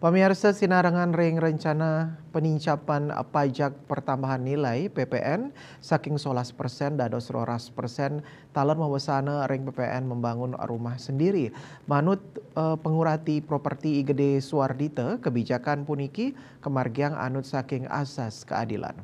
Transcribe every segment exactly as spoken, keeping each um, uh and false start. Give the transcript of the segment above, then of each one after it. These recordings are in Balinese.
Pamiarsa, sinarengan ring rencana penincapan pajak pertambahan nilai, P P N, saking solas persen dados roras persen taler mawesana ring P P N membangun rumah sendiri. Manut, eh, Pangurati Properti I Gede Suardita, kebijakan puniki kamargiang anut saking asas keadilan.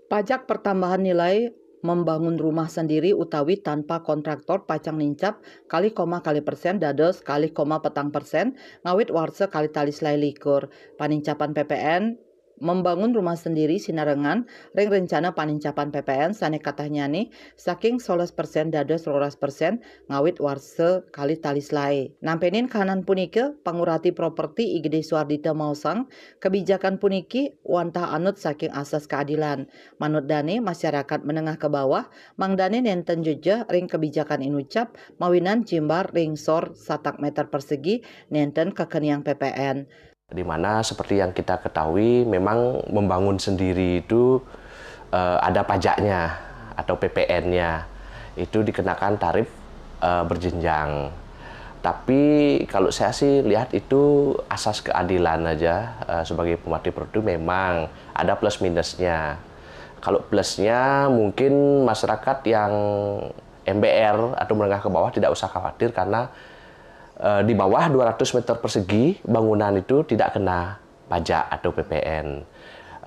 Pajak pertambahan nilai membangun rumah sendiri utawi tanpa kontraktor pacang nincap kalih koma kalih persen dados kalih koma petang persen ngawit warsa kalih tali selae likur. Panincapan P P N membangun rumah sendiri sinarengan ring rencana panincapan P P N sane katahnyane saking solas persen dados roras persen ngawit warsa kalih tali selae. Nampenin kahanan punika, Pangurati Properti I Gede Suardita maosang, kebijakan puniki wantah anut saking asas keadilan. Manut dane, masyarakat menengah ke bawah mangdane nenten jejeh ring kebijakan inucap mawinan jimbar ring sor satak meter persegi nenten kakeniang P P N. Di mana seperti yang kita ketahui, memang membangun sendiri itu, eh, ada pajaknya atau P P N-nya. Itu dikenakan tarif, eh, berjenjang. Tapi kalau saya sih lihat itu asas keadilan aja, eh, sebagai pemati produk memang ada plus minusnya. Kalau plusnya mungkin masyarakat yang M B R atau menengah ke bawah tidak usah khawatir karena, eh, di bawah dua ratus meter persegi bangunan itu tidak kena pajak atau P P N.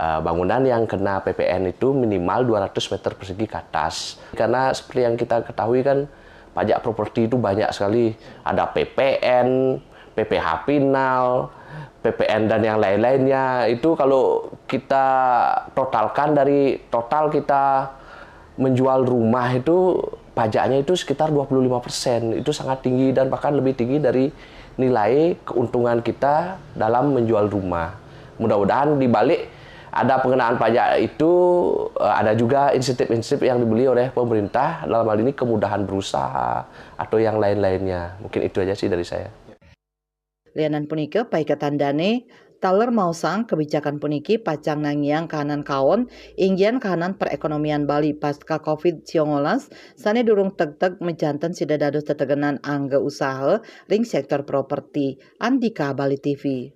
Eh, bangunan yang kena P P N itu minimal dua ratus meter persegi ke atas. Karena seperti yang kita ketahui kan, pajak properti itu banyak sekali. Ada P P N, P P H final, P P N dan yang lain-lainnya. Itu kalau kita totalkan dari total kita menjual rumah itu pajaknya itu sekitar dua puluh lima persen. Itu sangat tinggi dan bahkan lebih tinggi dari nilai keuntungan kita dalam menjual rumah. Mudah-mudahan di balik ada pengenaan pajak itu, eh, ada juga insentif-insentif yang dibeli oleh pemerintah, dalam hal ini kemudahan berusaha atau yang lain-lainnya. Mungkin itu aja sih dari saya. Lianan punika, paiketan dane taler maosang kebijakan puniki pacang nangiang kahanan kaon, inggian kahanan perekonomian Bali pasca covid siongolas sane durung tegteg majanten sida dados tetegenan angga usaha ring sektor properti. Andika, Bali T V.